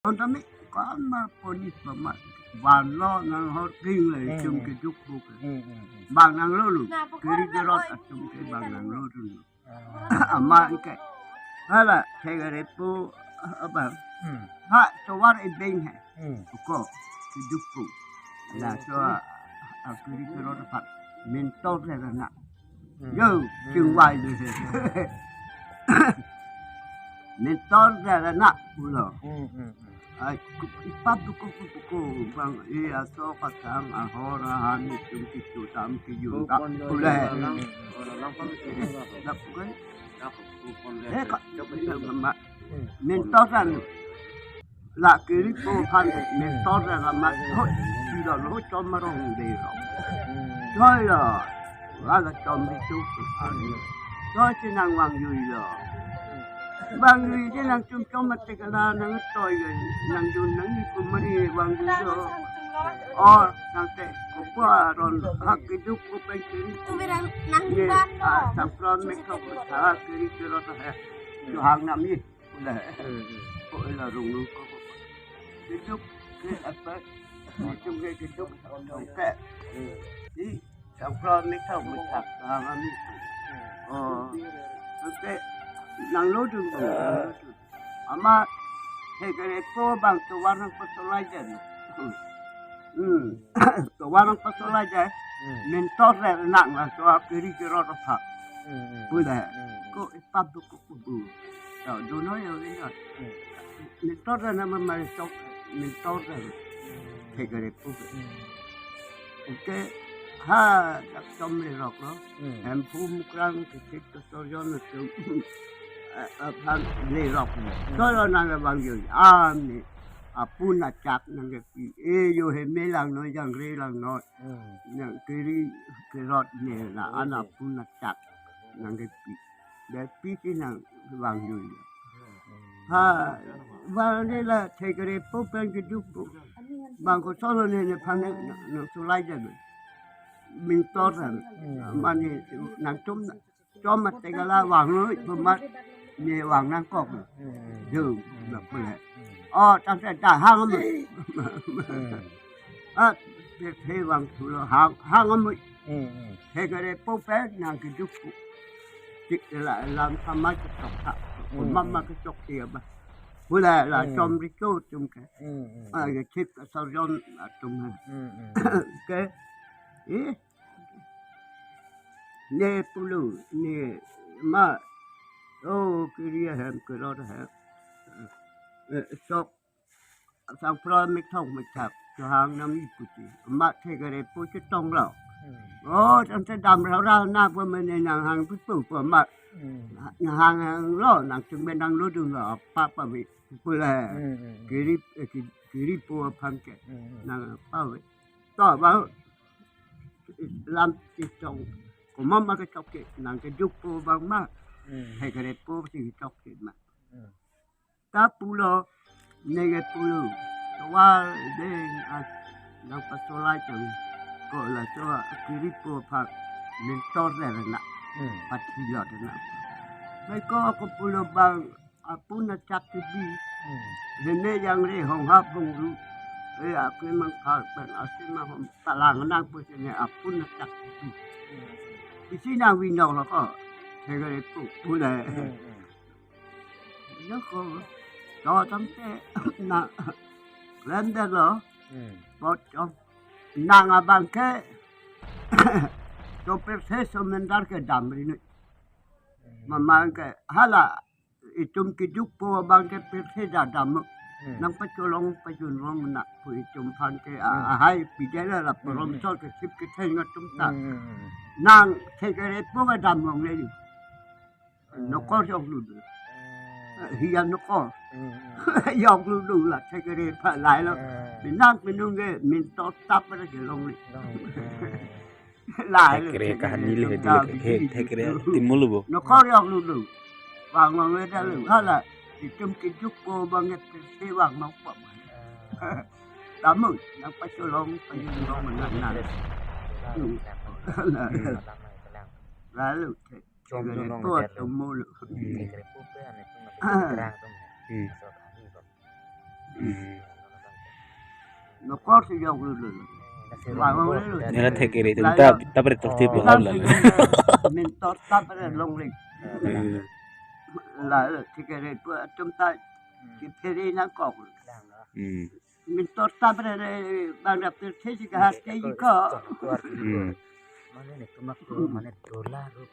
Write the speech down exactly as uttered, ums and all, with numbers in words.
Kontami kamar poni pama vanlo nang hor king le Hmm, chum hmm. Keduk buk. Hmm, hmm, hmm. Bang nanglo lu. Kiri kerot atum ke bang nanglo lu. Ah. Amat ke. Hala, Thekre po abang. Hmm. Ha, tovar ibeng he. Hmm. Ko, Keduk po. Laso, ah, kiri kerot apat. Mentor le na. Hmm. Yo, Hmm. Chingwai le. Mentor le na pulo. Hmm, hmm, hmm. Ai, ku, ipap tu ku, ku, ku, ku, bang, iya, so, katang, ahor, ahan, itum, kitu, tam, kiyun, tak, pule. Dap, kan? Eh, ka, ma, mentor kan, la kiri po kan, mentor kan, ma, ho, sila lo, chom marong de ro. Choi lo, wala chom di tu, kan. Choi si nang vang yui lo. Vang yui si nang chum chom mate kala nang toi, nang dun nang ni kumari vang yui lo. Oh, nang te, kupua ron, ha Keduk ko pen kiri. Kumirang nang Ye, ban lo. Ah, sampron me kok, ha kiri kiro to he. Johang nami, ula. Hmm, hmm. Ko ila rung rung ko, ko. Keduk ke apa? Keduk ke Keduk, ke. Hmm. Di, sampron me kok, me kok, ha nami. Hmm. Oh, oke. Nanglo dun, nanglo dun. Amat Thekre po bang tovar nangpasolai jai. Hmm. Tovar nangpasolai jai. Hmm. Mentor le nang laso kiri kerot apat. Hmm, hmm. Pule. Hmm. Ko ipap tu ko kubu. Tau dono yo ini. Hmm. Mentor le nama mari sok mentor le. Hmm. Thekre po. Hmm. Oke. Ha, dak chom le rok lo. Hmm. Hemphu mukrang kisit Sorjon atum, eh, aphan lerok. Hmm. Solo nang vang yui. Ami apun achak nangkepi. Eh, yo heme lang noi, jangre lang noi. Hmm. Nang kiri kerot ne la, Hmm. an apun achak nangkepi. Dei pi si nang vang yui. Hmm. Ha, vang ne la Thekre po pen Keduk po. Bang ko solo ne ne phan ne nang, nangsolai jai. Mentor kan. Hmm. Mane nang chom chom mate kala vang noi, pemat ne vang nangkok. Hmm. Yo, Hmm. Nang pule. Hmm. Oh, tang te ta hang amat. Hmm. Ah, te, te vang tu lo hang, hang amat. Hmm, hmm. Thekre po pen nang Keduk po. Tik la lam sama kechok ta. Hmm. Mama kechok dia ba. Pule la Hmm. chom ri cho chum ke. Hmm, hmm. Ah, ye chip Sorjon atum ha. Hmm, hmm. Ke. Eh. Ne pulo, ne ma. Oh, kiri hem kerot hem. Eh, sok. Sampron me kok me kok. Johang nami puti. Amat Thekre po chetong lo. Hmm. Oh, tang te dam rau rau na po mene nang hang pi po po amat. Hmm. Nang hang hang lo, nang chingben nanglo dun lo, apa apa me. Pule. Hmm, hmm, hmm. Kiri, eh, ki-, kiri po aphan ke. Hmm, hmm. Nang apa we. To, bang, lam chetong. Komat ma kechok ke, nang Keduk po bang ma. Hmm. Thekre po si chok ke ma. Hmm. Ta pulo, neke pulo. Tovar deng as, nangpasolai chang. Ko laso kiri po apat mentor le na. Hmm. Pathi lo na. Sai ko ako pulo bang, apun achak kebi. Hmm. Hene jangre hong hap hong ru. Eh, apun mang kal pen asi ma hom talang nang pu sene apun achak kebi. Hmm. Isi nang winong lo ko. Thekre po pule. Hmm, hmm. Yo ko. To tang te na klem det lo. Hmm. Bot chom. Nang abang ke. To perse so mendar ke dam ri ni. Hmm. Mama ke hala itum Keduk po abang ke pirthe dadam. Hmm. Nangpacholong pajun rong na pu itum aphan ke, ah, Hmm. ahai pidela la Hmm, porom hmm. Sol ke sip ke theng atum ta. Hmm, hmm, hmm. Nang Thekre po ke dam rong le. Hmm. Nokor yok lu du. Hmm. Hiya nokor. Hmm, hmm. Yok lu du la Thekre pha lai lo. Hmm. Binang binung ke mentor tap ra ke long le. Long. Hmm. Lai le, Thekre kahani le, Thekre, Thekre, Thekre timu lo bo. Nokor yok lu lu. Vang vang le da lu. Hala, itum Keduk po bang et si vang nong pom. Tamu, nangpacholong, pacholong menang nang. Hmm. Lalu, Thekre po timu lo. Hmm. Hmm. Hmm. Nokor si jok lu lu. Bang lu lu. Nela thekere atum ta, ta pare tok thip lo hap la. Mentor ta pare longle. Hmm. La thekere pu atum ta si phere nangkok. Hmm. Mentor ta pare bang dap ter the si kahas ke ji ko. Hmm. Mane ne tumak ko, mane dola ro.